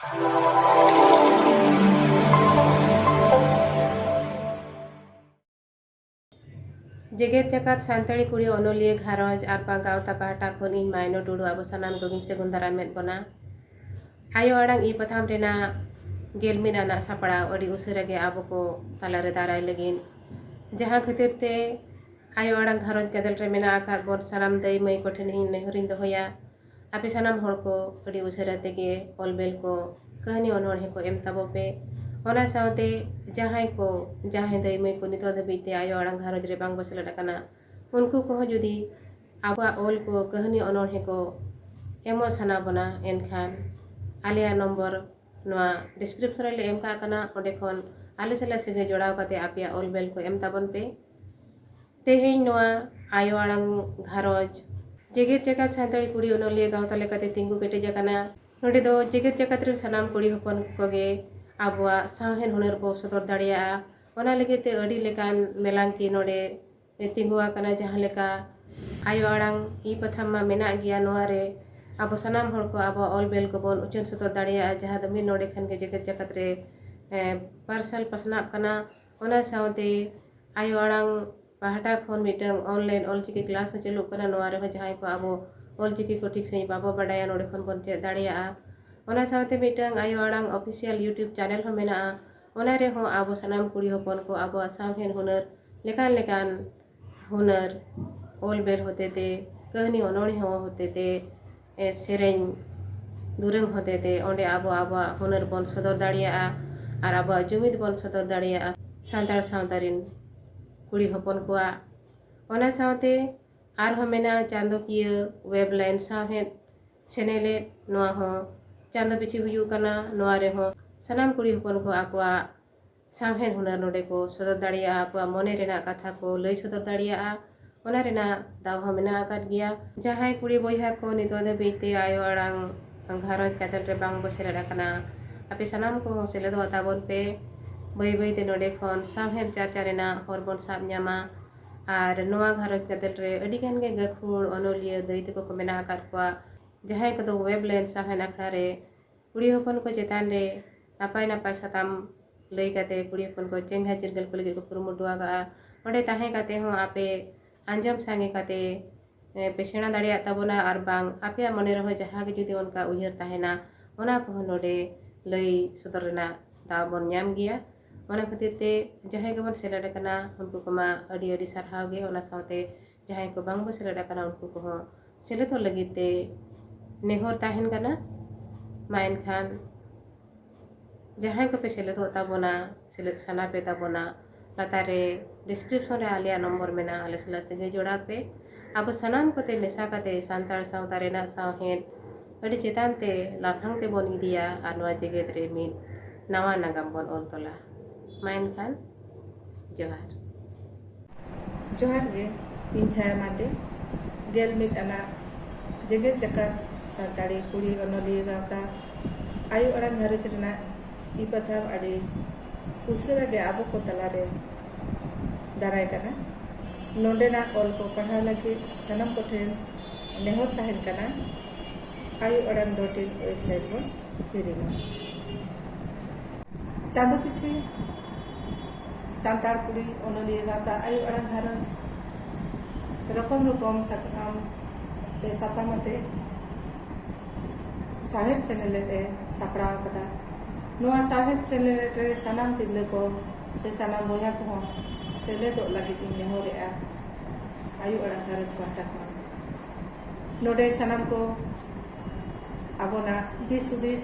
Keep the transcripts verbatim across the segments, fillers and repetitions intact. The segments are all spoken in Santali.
ᱡᱮᱜᱮᱛ ᱡᱟᱠᱟᱛ ᱥᱟᱱᱛᱟᱲᱤ ᱠᱩᱲᱤ ᱚᱱᱚᱞᱤᱭᱟᱹ ᱜᱷᱟᱨᱚᱸᱡᱽ ᱟᱨ ᱵᱟᱝ ᱜᱟᱶᱛᱟ ᱯᱟᱦᱴᱟ ᱠᱷᱚᱱ ᱤᱧ ᱢᱟᱭᱱᱚ ᱴᱩᱰᱩ ᱟᱵᱚ ᱥᱟᱱᱟᱢ ᱠᱚᱜᱮᱧ ᱥᱟᱹᱜᱩᱱ ᱫᱟᱨᱟᱢᱮᱫ ᱵᱚᱱᱟ᱾ ᱟᱭᱳ ᱟᱲᱟᱝ ᱤ ᱯᱟᱛᱷᱟᱢ ᱨᱮᱱᱟᱜ ᱜᱮᱞ ᱢᱤᱫ ᱟᱱᱟᱜ ᱥᱟᱯᱲᱟᱣ ᱟᱹᱰᱤ ᱩᱥᱟᱹᱨᱟ ᱜᱮ ᱟᱵᱚ ᱠᱚ ᱛᱟᱞᱟᱨᱮ ᱫᱟᱨᱟᱭ ᱞᱟᱹᱜᱤᱫ, ᱡᱟᱦᱟᱸ ᱠᱷᱟᱹᱛᱤᱨ ᱛᱮ ᱟᱭᱳ ᱟᱲᱟᱝ ᱜᱷᱟᱨᱚᱸᱡᱽ ᱜᱟᱫᱮᱞ ᱨᱮ ᱢᱮᱱᱟᱜ ᱟᱠᱟᱫ ᱵᱚᱱ ᱥᱟᱱᱟᱢ ᱫᱟᱹᱭ ᱢᱟᱹᱭ ᱠᱚᱴᱷᱮᱱ ᱤᱧ ᱱᱮᱦᱚᱨᱤᱧ ᱫᱚᱦᱚᱭᱟ, ᱟᱯᱮ ᱥᱟᱱᱟᱢ ᱦᱚᱲ ᱠᱚ ᱟᱹᱰᱤ ᱩᱥᱟᱹᱨᱟ ᱛᱮᱜᱮ ᱚᱞ ᱵᱮᱞ ᱠᱚ, ᱠᱟᱹᱦᱱᱤ ᱚᱱᱚᱬᱦᱮ ᱠᱚ ᱮᱢ ᱛᱟᱵᱚ ᱯᱮ᱾ ᱚᱱᱟ ᱥᱟᱶᱛᱮ ᱡᱟᱦᱟᱸᱭ ᱠᱚ, ᱡᱟᱦᱟᱸᱭ ᱫᱟᱹᱭ ᱢᱟᱹᱭ ᱠᱚ ᱱᱤᱛᱚᱜ ᱫᱷᱟᱹᱵᱤᱡ ᱛᱮ ᱟᱭᱳ ᱟᱲᱟᱝ ᱜᱷᱟᱨᱚᱸᱡᱽ ᱨᱮ ᱵᱟᱝ ᱠᱚ ᱥᱮᱞᱮᱫ ᱟᱠᱟᱱᱟ, ᱩᱱᱠᱩ ᱠᱚᱦᱚᱸ ᱡᱩᱫᱤ ᱟᱵᱚᱣᱟᱜ ᱚᱞ ᱠᱚ, ᱠᱟᱹᱦᱱᱤ ᱚᱱᱚᱬᱦᱮ ᱠᱚ ᱮᱢᱚᱜ ᱥᱟᱱᱟ ᱵᱚᱱᱟ, ᱮᱱᱠᱷᱟᱱ ᱟᱞᱮᱭᱟᱜ ᱱᱚᱢᱵᱚᱨ ᱱᱚᱣᱟ ᱰᱤᱥᱠᱨᱤᱯᱥᱚᱱ ᱨᱮᱞᱮ ᱮᱢ ᱠᱟᱜ ᱠᱟᱱᱟ, ᱚᱸᱰᱮ ᱠᱷᱚᱱ ᱟᱞᱮ ᱥᱟᱞᱟᱜ ᱥᱟᱹᱜᱟᱹᱭ ᱡᱚᱲᱟᱣ ᱠᱟᱛᱮ ᱟᱯᱮᱭᱟᱜ ᱚᱞ ᱵᱮᱞ ᱠᱚ ᱮᱢ ᱛᱟᱵᱚᱱ ᱯᱮ᱾ ᱛᱮᱦᱮᱧ ᱱᱚᱣᱟ ᱟᱭᱳ ᱟᱲᱟᱝ ᱜᱷᱟᱨᱚᱸᱡᱽ ᱡᱮᱜᱮᱛ ᱡᱟᱠᱟᱛ ᱥᱟᱱᱛᱟᱲᱤ ᱠᱩᱲᱤ ᱚᱱᱚᱞᱤᱭᱟᱹ ᱜᱟᱶᱛᱟ ᱞᱮᱠᱟᱛᱮ ᱛᱤᱸᱜᱩ ᱠᱮᱴᱮᱡ ᱟᱠᱟᱱᱟ᱾ ᱱᱚᱰᱮ ᱫᱚ ᱡᱮᱜᱮᱛ ᱡᱟᱠᱟᱛ ᱨᱮᱱ ᱥᱟᱱᱟᱢ ᱠᱩᱲᱤ ᱦᱚᱯᱚᱱ ᱠᱚᱜᱮ ᱟᱵᱚᱣᱟᱜ ᱥᱟᱶᱦᱮᱫ ᱦᱩᱱᱟᱹᱨ ᱵᱚ ᱥᱚᱫᱚᱨ ᱫᱟᱲᱮᱭᱟᱜᱼᱟ᱾ ᱚᱱᱟ ᱞᱟᱹᱜᱤᱫ ᱛᱮ ᱟᱹᱰᱤ ᱞᱮᱠᱟᱱ ᱢᱮᱞᱟᱝᱠᱤ ᱱᱚᱰᱮ ᱛᱤᱸᱜᱩ ᱟᱠᱟᱱᱟ, ᱡᱟᱦᱟᱸ ᱞᱮᱠᱟ ᱟᱭᱳ ᱟᱲᱟᱝ ᱤ ᱯᱟᱛᱷᱟᱢ ᱢᱟ ᱢᱮᱱᱟᱜ ᱜᱮᱭᱟ, ᱱᱚᱣᱟ ᱨᱮ ᱟᱵᱚ ᱥᱟᱱᱟᱢ ᱦᱚᱲ ᱠᱚ ᱟᱵᱚᱣᱟᱜ ᱚᱞ ᱵᱮᱞ ᱠᱚᱵᱚᱱ ᱩᱪᱷᱟᱹᱱ ᱥᱚᱫᱚᱨ ᱫᱟᱲᱮᱭᱟᱜᱼᱟ, ᱡᱟᱦᱟᱸ ᱫᱚ ᱢᱤᱫ ᱱᱚᱰᱮ ᱠᱷᱟᱱ ᱜᱮ ᱡᱮᱜᱮᱛ ᱡᱟᱠᱟᱛ ᱨᱮ, ᱮ, ᱯᱟᱨᱥᱟᱞ ᱯᱟᱥᱱᱟᱜ ᱠᱟᱱᱟ᱾ ᱚᱱᱟ ᱥᱟᱶᱛᱮ ᱟᱭᱳ ᱟᱲᱟᱝ ᱯᱟᱦᱴᱟ ᱠᱷᱚᱱ ᱢᱤᱫᱴᱟᱝ ᱚᱱᱞᱟᱭᱤᱱ ᱚᱞᱪᱤᱠᱤ ᱠᱞᱟᱥ ᱦᱚᱸ ᱪᱟᱹᱞᱩᱜ ᱠᱟᱱᱟ᱾ ᱱᱚᱣᱟ ᱨᱮᱦᱚᱸ ᱡᱟᱦᱟᱸᱭ ᱠᱚ ᱟᱵᱚ ᱚᱞᱪᱤᱠᱤ ᱠᱚ ᱴᱷᱤᱠ ᱥᱟᱺᱦᱤᱡ ᱵᱟᱵᱚ ᱵᱟᱰᱟᱭᱟ, ᱱᱚᱰᱮ ᱠᱷᱚᱱ ᱵᱚᱱ ᱪᱮᱫ ᱫᱟᱲᱮᱭᱟᱜᱼᱟ᱾ ᱚᱱᱟ ᱥᱟᱶᱛᱮ ᱢᱤᱫᱴᱟᱝ ᱟᱭᱳ ᱟᱲᱟᱝ ᱚᱯᱷᱤᱥᱤᱭᱟᱞ YouTube ᱪᱮᱱᱮᱞ ᱦᱚᱸ ᱢᱮᱱᱟᱜᱼᱟ᱾ ᱚᱱᱟ ᱨᱮᱦᱚᱸ ᱟᱵᱚ ᱥᱟᱱᱟᱢ ᱠᱩᱲᱤ ᱦᱚᱯᱚᱱ ᱠᱚ ᱟᱵᱚᱣᱟᱜ ᱥᱟᱶᱦᱮᱫ ᱦᱩᱱᱟᱹᱨ, ᱞᱮᱠᱟᱱ ᱞᱮᱠᱟᱱ ᱦᱩᱱᱟᱹᱨ, ᱚᱞ ᱵᱮᱞ ᱦᱚᱛᱮᱛᱮ, ᱠᱟᱹᱦᱱᱤ ᱚᱱᱚᱬᱦᱮ ᱦᱚᱛᱮᱛᱮ, ᱮ, ᱥᱮᱨᱮᱧ ᱫᱩᱨᱟᱹᱝ ᱦᱚᱛᱮᱛᱮ ᱚᱸᱰᱮ ᱟᱵᱚ ᱟᱵᱚᱣᱟᱜ ᱦᱩᱱᱟᱹᱨ ᱵᱚᱱ ᱥᱚᱫᱚᱨ ᱫᱟᱲᱮᱭᱟᱜᱼᱟ ᱟᱨ ᱟᱵᱚᱣᱟᱜ ᱡᱩᱢᱤᱫ ᱵᱚᱱ ᱥᱚᱫᱚᱨ ᱫᱟᱲᱮᱭᱟᱜᱼᱟ ᱥᱟᱱᱛᱟᱲ ᱥᱟᱶᱛᱟ ᱨᱮᱱ ᱠᱩᱲᱤ ᱦᱚᱯᱚᱱ ᱠᱚᱣᱟᱜ᱾ ᱚᱱᱟ ᱥᱟᱶᱛᱮ ᱟᱨᱦᱚᱸ ᱢᱮᱱᱟᱜᱼᱟ ᱪᱟᱸᱫᱳᱠᱤᱭᱟᱹ ᱣᱮᱵ ᱞᱟᱭᱤᱱ ᱥᱟᱶᱦᱮᱫ ᱥᱮᱱᱮᱞᱮᱫ, ᱱᱚᱣᱟ ᱦᱚᱸ ᱪᱟᱸᱫᱳ ᱯᱤᱪᱷᱤ ᱦᱩᱭᱩᱜ ᱠᱟᱱᱟ᱾ ᱱᱚᱣᱟ ᱨᱮᱦᱚᱸ ᱥᱟᱱᱟᱢ ᱠᱩᱲᱤ ᱦᱚᱯᱚᱱ ᱠᱚ ᱟᱠᱚᱣᱟᱜ ᱥᱟᱶᱦᱮᱫ ᱦᱩᱱᱟᱹᱨ ᱱᱚᱰᱮ ᱠᱚ ᱥᱚᱫᱚᱨ ᱫᱟᱲᱮᱭᱟᱜᱼᱟ, ᱟᱠᱚᱣᱟᱜ ᱢᱚᱱᱮ ᱨᱮᱱᱟᱜ ᱠᱟᱛᱷᱟ ᱠᱚ ᱞᱟᱹᱭ ᱥᱚᱫᱚᱨ ᱫᱟᱲᱮᱭᱟᱜᱼᱟ, ᱚᱱᱟ ᱨᱮᱱᱟᱜ ᱫᱟᱣ ᱦᱚᱸ ᱢᱮᱱᱟᱜ ᱟᱠᱟᱫ ᱜᱮᱭᱟ᱾ ᱡᱟᱦᱟᱸᱭ ᱠᱩᱲᱤ ᱵᱚᱭᱦᱟ ᱠᱚ ᱱᱤᱛᱚᱜ ᱫᱷᱟᱹᱵᱤᱡ ᱛᱮ ᱟᱭᱳ ᱟᱲᱟᱝ ᱜᱷᱟᱨᱚᱸᱡᱽ ᱜᱟᱫᱮᱞ ᱨᱮ ᱵᱟᱝ ᱵᱚ ᱥᱮᱞᱮᱫ ᱟᱠᱟᱱᱟ, ᱟᱯᱮ ᱥᱟᱱᱟᱢ ᱠᱚᱦᱚᱸ ᱥᱮᱞᱮᱫᱚᱜ ᱛᱟᱵᱚᱱ ᱯᱮ᱾ ᱵᱟᱹᱭ ᱵᱟᱹᱭ ᱛᱮ ᱱᱚᱰᱮ ᱠᱷᱚᱱ ᱥᱟᱶᱦᱮᱫ ᱪᱟᱨᱪᱟ ᱨᱮᱱᱟᱜ ᱦᱚᱨ ᱵᱚᱱ ᱥᱟᱵ ᱧᱟᱢᱟ᱾ ᱟᱨ ᱱᱚᱣᱟ ᱜᱷᱟᱨᱚᱸᱡᱽ ᱜᱟᱫᱮᱞ ᱨᱮ ᱟᱹᱰᱤ ᱜᱟᱱ ᱜᱮ ᱜᱟᱹᱠᱷᱩᱲ ᱚᱱᱚᱞᱤᱭᱟᱹ ᱫᱟᱹᱭ ᱛᱟᱠᱚ ᱠᱚ ᱢᱮᱱᱟᱜ ᱟᱠᱟᱫ ᱠᱚᱣᱟ, ᱡᱟᱦᱟᱸᱭ ᱠᱚᱫᱚ ᱣᱮᱵ ᱞᱟᱭᱤᱱ ᱥᱟᱶᱦᱮᱫ ᱟᱠᱷᱲᱟ ᱨᱮ ᱠᱩᱲᱤ ᱦᱚᱯᱚᱱ ᱠᱚ ᱪᱮᱛᱟᱱ ᱨᱮ ᱱᱟᱯᱟᱭ ᱱᱟᱯᱟᱭ ᱥᱟᱛᱟᱢ ᱞᱟᱹᱭ ᱠᱟᱛᱮ ᱠᱩᱲᱤ ᱦᱚᱯᱚᱱ ᱠᱚ ᱪᱮᱸᱜᱷᱟ ᱪᱤᱨᱜᱟᱹᱞ ᱠᱚ ᱞᱟᱹᱜᱤᱫ ᱠᱚ ᱠᱩᱨᱩᱢᱩᱴᱩ ᱟᱠᱟᱫᱼᱟ᱾ ᱚᱸᱰᱮ ᱛᱟᱦᱮᱸ ᱠᱟᱛᱮ ᱦᱚᱸ ᱟᱯᱮ ᱟᱸᱡᱚᱢ ᱥᱟᱸᱜᱮ ᱠᱟᱛᱮ, ᱮ, ᱯᱮ ᱥᱮᱬᱟ ᱫᱟᱲᱮᱭᱟᱜ ᱛᱟᱵᱚᱱᱟ, ᱟᱨ ᱵᱟᱝ ᱟᱯᱮᱭᱟᱜ ᱢᱚᱱᱮ ᱨᱮᱦᱚᱸ ᱡᱟᱦᱟᱸ ᱜᱮ ᱡᱩᱫᱤ ᱚᱱᱠᱟ ᱩᱭᱦᱟᱹᱨ ᱛᱟᱦᱮᱱᱟ, ᱚᱱᱟ ᱠᱚᱦᱚᱸ ᱱᱚᱰᱮ ᱞᱟᱹᱭ ᱥᱚᱫᱚᱨ ᱨᱮᱱᱟᱜ ᱫᱟᱣ ᱵᱚᱱ ᱧᱟᱢ ᱜᱮᱭᱟ᱾ ᱚᱱᱟ ᱠᱷᱟᱹᱛᱤᱨ ᱛᱮ ᱡᱟᱦᱟᱸᱭ ᱜᱮᱵᱚᱱ ᱥᱮᱞᱮᱫ ᱟᱠᱟᱱᱟ, ᱩᱱᱠᱩ ᱠᱚᱢᱟ ᱟᱹᱰᱤ ᱟᱹᱰᱤ ᱥᱟᱨᱦᱟᱣ ᱜᱮ᱾ ᱚᱱᱟ ᱥᱟᱶᱛᱮ ᱡᱟᱦᱟᱸᱭ ᱠᱚ ᱵᱟᱝ ᱵᱚᱱ ᱥᱮᱞᱮᱫ ᱟᱠᱟᱱᱟ, ᱩᱱᱠᱩ ᱠᱚᱦᱚᱸ ᱥᱮᱞᱮᱫᱚᱜ ᱞᱟᱹᱜᱤᱫ ᱛᱮ ᱱᱮᱦᱚᱨ ᱛᱟᱦᱮᱱ ᱠᱟᱱᱟ᱾ ᱢᱟ ᱮᱱᱠᱷᱟᱱ ᱡᱟᱦᱟᱸᱭ ᱠᱚᱯᱮ ᱥᱮᱞᱮᱫᱚᱜ ᱛᱟᱵᱚᱱᱟ, ᱥᱮᱞᱮᱫ ᱥᱟᱱᱟ ᱯᱮ ᱛᱟᱵᱚᱱᱟ, ᱞᱟᱛᱟᱨ ᱨᱮ description ᱨᱮ ᱟᱞᱮᱭᱟᱜ ᱱᱚᱢᱵᱚᱨ ᱢᱮᱱᱟᱜᱼᱟ, ᱟᱞᱮ ᱥᱟᱞᱟᱜ ᱥᱟᱹᱜᱟᱹᱭ ᱡᱚᱲᱟᱣ ᱯᱮ᱾ ᱟᱵᱚ ᱥᱟᱱᱟᱢ ᱠᱚᱛᱮ ᱢᱮᱥᱟ ᱠᱟᱛᱮ ᱥᱟᱱᱛᱟᱲ ᱥᱟᱶᱛᱟ ᱨᱮᱱᱟᱜ ᱥᱟᱶᱦᱮᱫ ᱟᱹᱰᱤ ᱪᱮᱛᱟᱱ ᱛᱮ ᱞᱟᱯᱷᱟᱝ ᱛᱮᱵᱚᱱ ᱤᱫᱤᱭᱟ ᱟᱨ ᱱᱚᱣᱟ ᱡᱮᱜᱮᱛ ᱨᱮ ᱢᱤᱫ ᱱᱟᱣᱟ ᱱᱟᱜᱟᱢ ᱵᱚᱱ ᱚᱞ ᱛᱚᱞᱟ᱾ ᱢᱟ ᱮᱱᱠᱷᱟᱱ ᱡᱚᱦᱟᱨ᱾ ᱡᱚᱦᱟᱨ ᱜᱮ, ᱤᱧ ᱪᱷᱟᱭᱟ ᱢᱟᱨᱰᱤ, ᱜᱮᱞ ᱢᱤᱫ ᱟᱱᱟᱜ ᱡᱮᱜᱮᱛ ᱡᱟᱠᱟᱛ ᱥᱟᱱᱛᱟᱲᱤ ᱠᱩᱲᱤ ᱚᱱᱚᱞᱤᱭᱟᱹ ᱜᱟᱶᱛᱟ ᱟᱭᱳ ᱟᱲᱟᱝ ᱜᱷᱟᱨᱚᱸᱡᱽ ᱨᱮᱱᱟᱜ ᱤ ᱯᱟᱛᱷᱟᱢ ᱟᱹᱰᱤ ᱩᱥᱟᱹᱨᱟ ᱜᱮ ᱟᱵᱚ ᱠᱚ ᱛᱟᱞᱟᱨᱮ ᱫᱟᱨᱟᱭ ᱠᱟᱱᱟ᱾ ᱱᱚᱰᱮᱱᱟᱜ ᱚᱞ ᱠᱚ ᱯᱟᱲᱦᱟᱣ ᱞᱟᱹᱜᱤᱫ ᱥᱟᱱᱟᱢ ᱠᱚᱴᱷᱮᱱ ᱱᱮᱦᱚᱨ ᱛᱟᱦᱮᱱ ᱠᱟᱱᱟ, ᱟᱭᱳ ᱟᱲᱟᱝ dot in website ᱵᱚᱱ ᱦᱤᱨᱤ ᱢᱟ᱾ ᱪᱟᱸᱫᱚ ᱯᱤᱪᱷᱤ ᱥᱟᱱᱛᱟᱲ ᱠᱩᱲᱤ ᱚᱱᱚᱞᱤᱭᱟᱹ ᱜᱟᱶᱛᱟ ᱟᱭᱳ ᱟᱲᱟᱝ ᱜᱷᱟᱨᱚᱸᱡᱽ ᱨᱚᱠᱚᱢ ᱨᱚᱠᱚᱢ ᱥᱟᱠᱟᱢ ᱥᱮ ᱥᱟᱛᱟᱢ ᱟᱛᱮ ᱥᱟᱶᱦᱮᱫ ᱥᱮᱱᱮᱞᱮᱫ ᱮ ᱥᱟᱯᱲᱟᱣ ᱟᱠᱟᱫᱟ᱾ ᱱᱚᱣᱟ ᱥᱟᱶᱦᱮᱫ ᱥᱮᱱᱮᱞᱮᱫ ᱨᱮ ᱥᱟᱱᱟᱢ ᱛᱤᱨᱞᱟᱹ ᱠᱚ ᱥᱮ ᱥᱟᱱᱟᱢ ᱵᱚᱭᱦᱟ ᱠᱚᱦᱚᱸ ᱥᱮᱞᱮᱫᱚᱜ ᱞᱟᱹᱜᱤᱫ ᱤᱧ ᱱᱮᱦᱚᱨᱮᱜᱼᱟ ᱟᱭᱳ ᱟᱲᱟᱝ ᱜᱷᱟᱨᱚᱸᱡᱽ ᱯᱟᱦᱴᱟ ᱠᱷᱚᱱ᱾ ᱱᱚᱰᱮ ᱥᱟᱱᱟᱢ ᱠᱚ ᱟᱵᱚᱱᱟᱜ ᱫᱤᱥ ᱦᱩᱫᱤᱥ,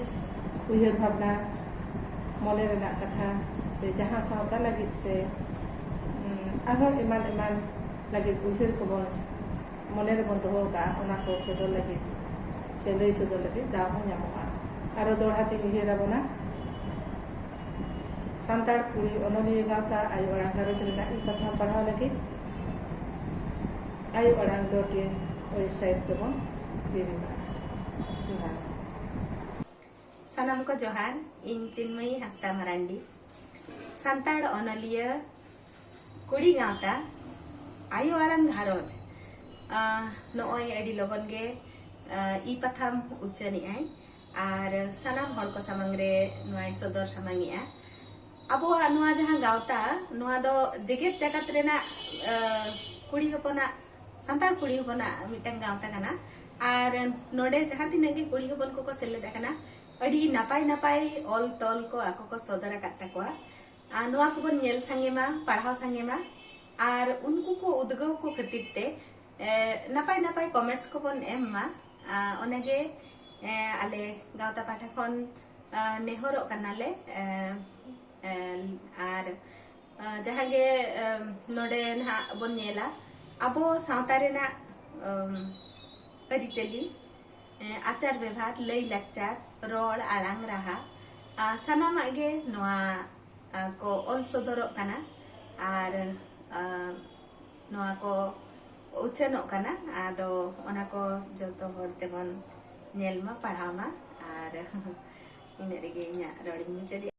ᱩᱭᱦᱟᱹᱨ ᱵᱷᱟᱵᱽᱱᱟ, ᱢᱚᱱᱮ ᱨᱮᱱᱟᱜ ᱠᱟᱛᱷᱟ ᱥᱮ ᱡᱟᱦᱟᱸ ᱥᱟᱶᱛᱟ ᱞᱟᱹᱜᱤᱫ ᱥᱮ, ᱩᱸ, ᱟᱨᱦᱚᱸ ᱮᱢᱟᱱ ᱮᱢᱟᱱ ᱞᱟᱹᱜᱤᱫ ᱩᱭᱦᱟᱹᱨ ᱠᱚᱵᱚᱱ ᱢᱚᱱᱮ ᱨᱮᱵᱚᱱ ᱫᱚᱦᱚ ᱠᱟᱜᱼᱟ, ᱚᱱᱟ ᱠᱚ ᱥᱚᱫᱚᱨ ᱞᱟᱹᱜᱤᱫ ᱥᱮ ᱞᱟᱹᱭ ᱥᱚᱫᱚᱨ ᱞᱟᱹᱜᱤᱫ ᱫᱟᱣ ᱦᱚᱸ ᱧᱟᱢᱚᱜᱼᱟ᱾ ᱟᱨᱚ ᱫᱚᱦᱲᱟ ᱛᱮᱧ ᱩᱭᱦᱟᱹᱨ ᱟᱵᱚᱱᱟ, ᱥᱟᱱᱛᱟᱲ ᱠᱩᱲᱤ ᱚᱱᱚᱞᱤᱭᱟᱹ ᱜᱟᱶᱛᱟ ᱟᱭᱳ ᱟᱲᱟᱝ ᱜᱷᱟᱨᱚᱸᱡᱽ ᱨᱮᱱᱟᱜ ᱤ ᱯᱟᱛᱷᱟᱢ ᱯᱟᱲᱦᱟᱣ ᱞᱟᱹᱜᱤᱫ ᱟᱭᱳ ᱟᱲᱟᱝ dot in website ᱛᱮᱵᱚᱱ ᱦᱤᱨᱤ ᱢᱟ᱾ ᱡᱚᱦᱟᱨ᱾ ᱥᱟᱱᱟᱢ ᱠᱚ ᱡᱚᱦᱟᱨ, ᱤᱧ ᱪᱤᱱᱢᱚᱭᱤ ᱦᱟᱸᱥᱫᱟ ᱢᱟᱨᱟᱱᱰᱤ, ᱥᱟᱱᱛᱟᱲ ᱚᱱᱚᱞᱤᱭᱟᱹ, ᱠᱩᱲᱤ ᱜᱟᱶᱛᱟ, ᱟᱭᱳ ᱟᱲᱟᱝ ᱜᱷᱟᱨᱚᱸᱡᱽ᱾ ᱟᱸ, ᱱᱚᱜᱼᱚᱭ ᱟᱹᱰᱤ ᱞᱚᱜᱚᱱ ᱜᱮ, ᱟᱸ, ᱤ ᱯᱟᱛᱷᱟᱢ ᱩᱪᱷᱟᱹᱱᱮᱜᱼᱟᱭ᱾ ᱟᱨ ᱥᱟᱱᱟᱢ ᱦᱚᱲ ᱠᱚ ᱥᱟᱢᱟᱝ ᱨᱮ ᱱᱚᱣᱟᱭ ᱥᱚᱫᱚᱨ ᱥᱟᱢᱟᱝᱮᱜᱼᱟ᱾ ᱟᱵᱚᱣᱟᱜ ᱱᱚᱣᱟ ᱡᱟᱦᱟᱸ ᱜᱟᱶᱛᱟ, ᱱᱚᱣᱟ ᱫᱚ ᱡᱮᱜᱮᱛ ᱡᱟᱠᱟᱛ ᱨᱮᱱᱟᱜ ᱠᱩᱲᱤ ᱦᱚᱯᱚᱱᱟᱜ, ᱥᱟᱱᱛᱟᱲ ᱠᱩᱲᱤ ᱦᱚᱯᱚᱱᱟᱜ ᱢᱤᱫᱴᱟᱝ ᱜᱟᱶᱛᱟ ᱠᱟᱱᱟ᱾ ᱟᱨ ᱱᱚᱰᱮ ᱡᱟᱦᱟᱸ ᱛᱤᱱᱟᱹᱜ ᱜᱮ ᱠᱩᱲᱤ ᱦᱚᱯᱚᱱ ᱠᱚᱠᱚ ᱥᱮᱞᱮᱫ ᱟᱠᱟᱱᱟ, ᱟᱹᱰᱤ ᱱᱟᱯᱟᱭ ᱱᱟᱯᱟᱭ ᱚᱞ ᱛᱚᱞ ᱠᱚ ᱟᱠᱚ ᱠᱚ ᱥᱚᱫᱚᱨ ᱟᱠᱟᱫ ᱛᱟᱠᱚᱣᱟ᱾ ᱟᱨ ᱱᱚᱣᱟ ᱠᱚᱵᱚᱱ ᱧᱮᱞ ᱥᱟᱸᱜᱮ ᱢᱟ, ᱯᱟᱲᱦᱟᱣ ᱥᱟᱸᱜᱮ ᱢᱟ, ᱟᱨ ᱩᱱᱠᱩ ᱠᱚ ᱩᱫᱽᱜᱟᱹᱣ ᱠᱚ ᱠᱷᱟᱹᱛᱤᱨ ᱛᱮ ᱱᱟᱯᱟᱭ ᱱᱟᱯᱟᱭ ᱠᱚᱢᱮᱱᱴᱥ ᱠᱚᱵᱚᱱ ᱮᱢ ᱢᱟ᱾ ᱚᱱᱟᱜᱮ ᱟᱞᱮ ᱜᱟᱶᱛᱟ ᱯᱟᱦᱴᱟ ᱠᱷᱚᱱ ᱱᱮᱦᱚᱨᱚᱜ ᱠᱟᱱᱟᱞᱮ᱾ ᱟᱨ ᱡᱟᱦᱟᱸ ᱜᱮ ᱱᱚᱰᱮ ᱱᱟᱦᱟᱜ ᱵᱚᱱ ᱧᱮᱞᱟ, ᱟᱵᱚ ᱥᱟᱶᱛᱟ ᱨᱮᱱᱟᱜ ᱟᱹᱨᱤᱪᱟᱹᱞᱤ, ᱟᱪᱟᱨ ᱵᱮᱵᱷᱟᱨ, ᱞᱟᱹᱭ ᱞᱟᱠᱪᱟᱨ, ᱨᱚᱲ ᱟᱲᱟᱝ ᱨᱟᱦᱟ, ᱥᱟᱱᱟᱢᱟᱜ ᱜᱮ ᱱᱚᱣᱟ ᱠᱚ ᱚᱞ ᱥᱚᱫᱚᱨᱚᱜ ᱠᱟᱱᱟ᱾ ᱟᱨ ᱱᱚᱣᱟ ᱠᱚ ᱩᱪᱷᱟᱹᱱᱚᱜ ᱠᱟᱱᱟ᱾ ᱟᱫᱚ ᱚᱱᱟ ᱠᱚ ᱡᱚᱛᱚ ᱦᱚᱲ ᱛᱮᱵᱚᱱ ᱧᱮᱞ ᱢᱟ, ᱯᱟᱲᱦᱟᱣ ᱢᱟ᱾ ᱟᱨ ᱤᱱᱟᱹᱜ ᱨᱮᱜᱮ ᱤᱧᱟᱹᱜ ᱨᱚᱲᱤᱧ ᱢᱩᱪᱟᱹᱫᱮᱜᱼᱟ᱾